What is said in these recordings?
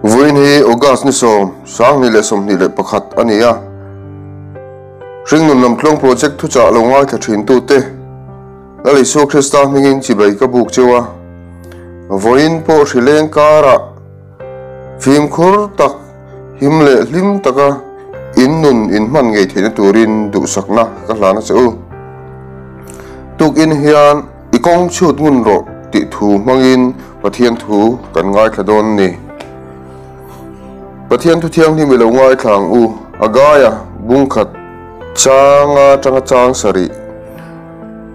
Vawiin hi August ni 2021 a ni a. Hringnun Lamtluang Project thuchah lo ngaithla thintute Lal Isua Krista hmingin chibai ka buk cheu a. Vawiin pawh hrileng karah fimkhur tak, him leh hlim taka in nun in hman ngei theihna turin duhsakna ka hlan a che u. Tukin hian I kawng chhut ngun rawh tih thu hmangin Pathian thu kan ngaithla dawn a ni. Pathian thu thianghlim i lo ngaithla ang u, Hagaia bungkhat changa tanga chang sarih.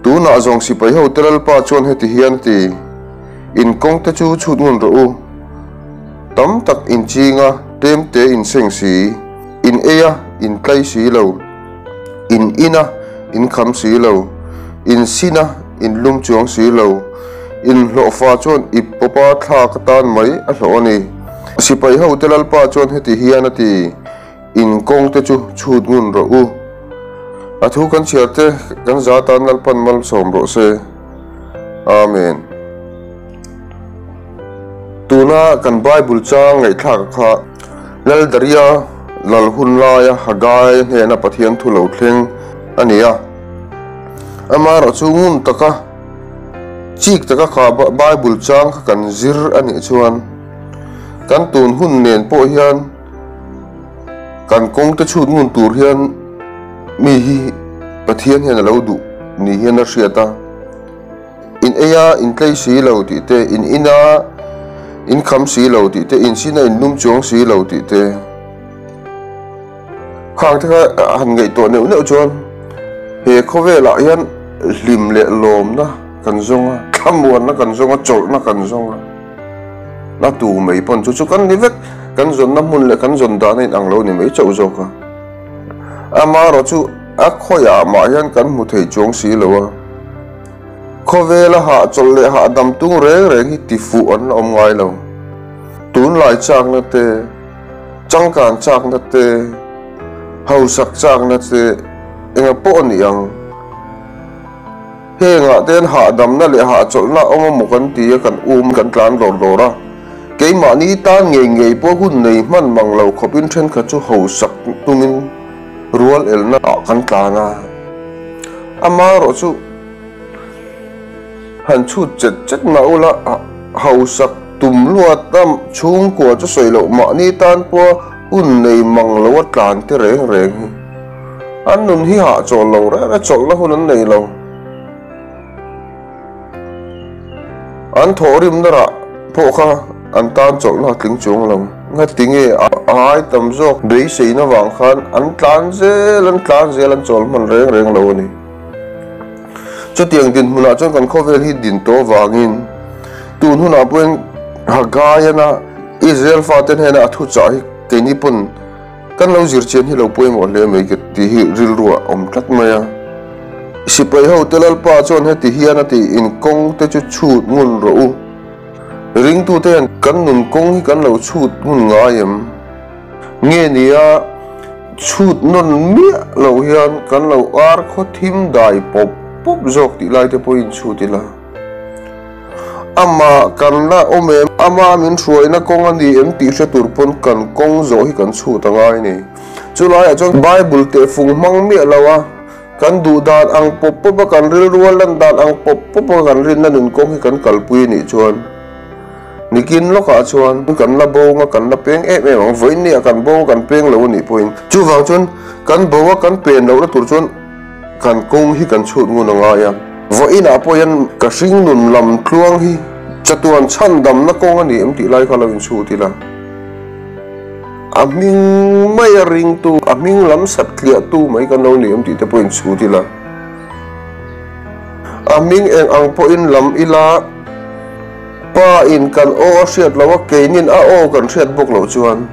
Tunah zawng sipai ho te Lalpa chuan heti hian a ti, In kawng te chu chhut ngun rawh u, tam tak in ching a, tlem te in seng si, in ei a, in tlai si lo. In in a, in kham si lo. In sin a, in lum chuang si lo. In hlawhfa chuan ip pawpa thlak atan mai a hlawh a ni. Sipai hote Lalpa chuan heti hian a ti, In kawng te chu chhut ngun rawh u. A thu kan chhiar te kan za tan Lalpan malsawm rawh se. Amen. Tuna kan Bible chang ngaihthlak kha Lal Daria lal hun laia Haggai hnena Pathian thu lo thleng a ni a. Amaherawh chu ngun taka chik taka kha Bible chang kha kan zir a nih chuan kan tun hun nen pawh hian kan kawng te chhut ngun tur hian mi hi Pathian hian a lo duh ni hian a hriat a. In ei a, in tlei si lo tih te, in in a, in kham si lo tih te, in sin a in lum chuang si lo tih te. Khang te kha han ngaihtuah neuh neuh chuan he khawvelah hian hlim leh lawmna kan zawng a, thlamuanna kan zawng a, chawlhna kan zawng a. Na tu mai pawn chu chu kan ni vek, kan zawnna hmun leh kan zawn dahna inang lo ni mai chauh zawk a. Amaherawh chu a khawiah mah hian kan hmu thei chuang si lo a. Khawvela hahchawlh leh hahdam tung reng reng hi tifuh an la awm ngai lo. Tunlai chakna te, changkan chakna te, hausak chakna te enga pawh a ni ang. Hengah te hian hahdamna leh hahchawlhna a awm a maw kan ti a, kan um kan tlan dawr dawr a. Keimahni tan ngei ngei pawh hun nei hman mang lo khawpin thenkhat chu hausak tumin rual elna ah kan tlan a. Amaherawh chu han chhut chet chet mah ula hausak tum luat a chhungkua chu sawi loh mahni tan pawha hun nei mang lo a tlan te reng reng hi an nun hi hahchawl lo reng a chawlhna hun an nei lo. An thawhrimna rah pawh kha an tan chawlhna a tling chuang lo. Ngati nge a ai tam zawk beiseina vang khan an tlan zel an tlan zel an chawl hman reng reng lo a ni. Chutiang dinhmunah chuan kan khawvel hi din tawh vangin tun hunah pawhin Hagaiana Israel fate hnena a thuchah hi keini pawn Kan lo zir chian hi lo pawimawh hle mai ka tih hi rilru ah awm tlat mai a. Sipai ho te Lalpa chuan heti hian a ti, in kawng te chu chhut ngun rawh u. Ringtu te hian kan nun kawng hi kan lo chhut ngun ngai em? Nge nia chhut nawn miah lo hian kan lo ar khaw thim dai pawp pawp zawk tih lai te pawhin chhut ila. Amah kan la awm em? Ama min hruaina kawng a ni em tih hre tur pawn kan kawng zawh hi kan chhut a ngai ni. Chulaiah chuan Bible tehfung hmang miah lo a, kan duh dan ang pawp pawp a, kan rilru a lan dan ang pawp pawp a kan rinna nun kawng hi kan kalpui a nih chuan nikin lawkah chuan kan la bo a, kan la peng em em ang. Vawiinniah kan bo a, kan peng lo a nih pawhin chuvang chuan kan bo a, kan pen lohna tur chuan Kan kawng hi kan chhut ngun a ngai a, vawiinah pawh hian ka hringnun lam tluang hi chatuan chhandamna kawng a ni em tih lai kha lo inchhut ila. A hming mai a ringtu, a hming lam sat tliahtu mai kan lo ni em tih te pawh inchhut ila. A hming eng ang pawhin lam ila, Pa in kan aw a hriat loh a, keinin a aw kan hriat bawk loh chuan,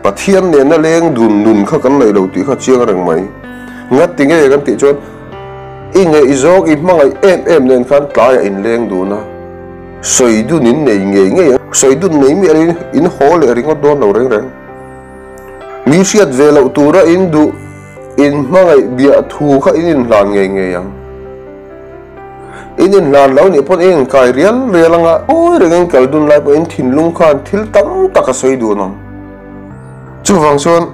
Pathian nena leng dun nun kha kan nei lo tih kha chiang reng mai. Ngati nge kan tih chuan i ngaihzawng i hmangaih em em nen khan tlaiah in leng dun a, sawi dun in nei ngei ngei ang, sawi dun nei miah in in haw leh ringawt dawn lo reng reng. Mi hriat ve loh tura in duh in hmangaih biah thu kha in inhlan ngei ngei ang. In inhlan lo nih pawn in inkai rial rial anga ngawi rengin kal dun lai pawhin thinlung khan thil tam tak a sawi dun ang. Chuvang chuan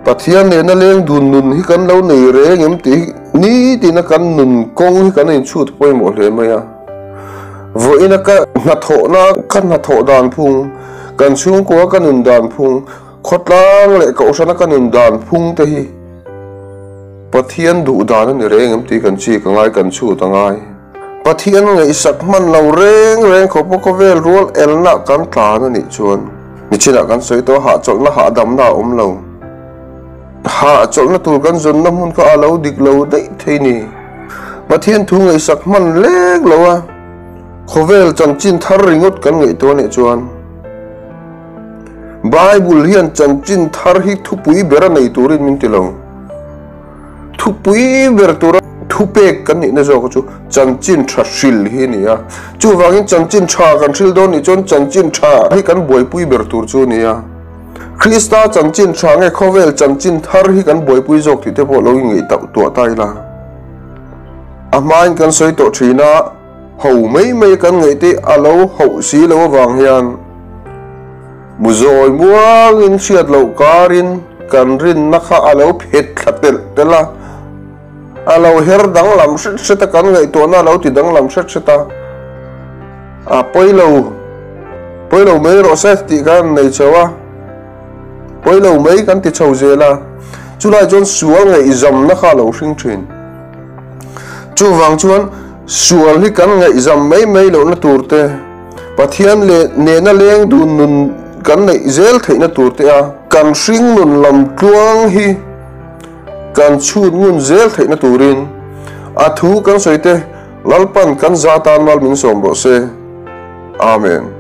Pathian nena leng dun nun hi kan lo nei reng em tih hi nitina kan nun kawng hi kan inchhut pawimawh hle mai a. Vawiina ka hnathawhna ka hnathawh dan phung, kan chhungkua ka nun dan phung, khawtlang leh kohhrana ka nun dan phung te hi Pathian duh dan a ni reng em tih kan chik a ngai, kan chhut a ngai. Pathian ngaihsak hman lo reng reng khawpa khawvel rual elna kan tlan a nih chuan nichinah kan sawi tawh a, hahchawlhna hahdamna a awm lo. Hahchawlhna tur kan zawnna hmun kha a lo dik lo daih thei ni. Pathian thu ngaihsak hman lek lo a, khawvel chanchin thar ringawt kan ngaihtuah a nih chuan Bible hian chanchin thar hi thupui ber a nei turin min ti lo. Thupui ber tura thupek kan nihna zawk chu chanchin tha hril hi a ni a. Chuvangin chanchin tha kan hril dawn nih chuan chanchin tha hi kan buaipui ber tur chu a ni a. Krista chanchin tha nge khawvel chanchin thar hi kan buaipui zawk tih te pawh lo inngeih tuah ta ila. A hmain kan sawi tawh thin a. Ho mai mai kan ngaih te a lo hauh si lo avang hian mu zawi muangin hriat loh karin kan rinna kha a lo phet thla telh telh a, a lo her danglam hret hret a, kan ngaihtuahna a lo ti danglam hret hret a, a pawi lo, pawi lo mai rawh se tih khan nei chho a. Pawi lo mai kan ti chho zel a, chulai chuan sual ngaihzamna kha a lo hring thin. Chuvang chuan sual hi kan ngaihzam mai mai lohna tur te, Pathian leh nena leng dun nun kan neih zel theihna tur te a, kan hring nun lam tluang hi kan chhut ngun zel theihna turin a thu kan sawi te Lalpan kan za tan mal min sawm rawh se. Amen.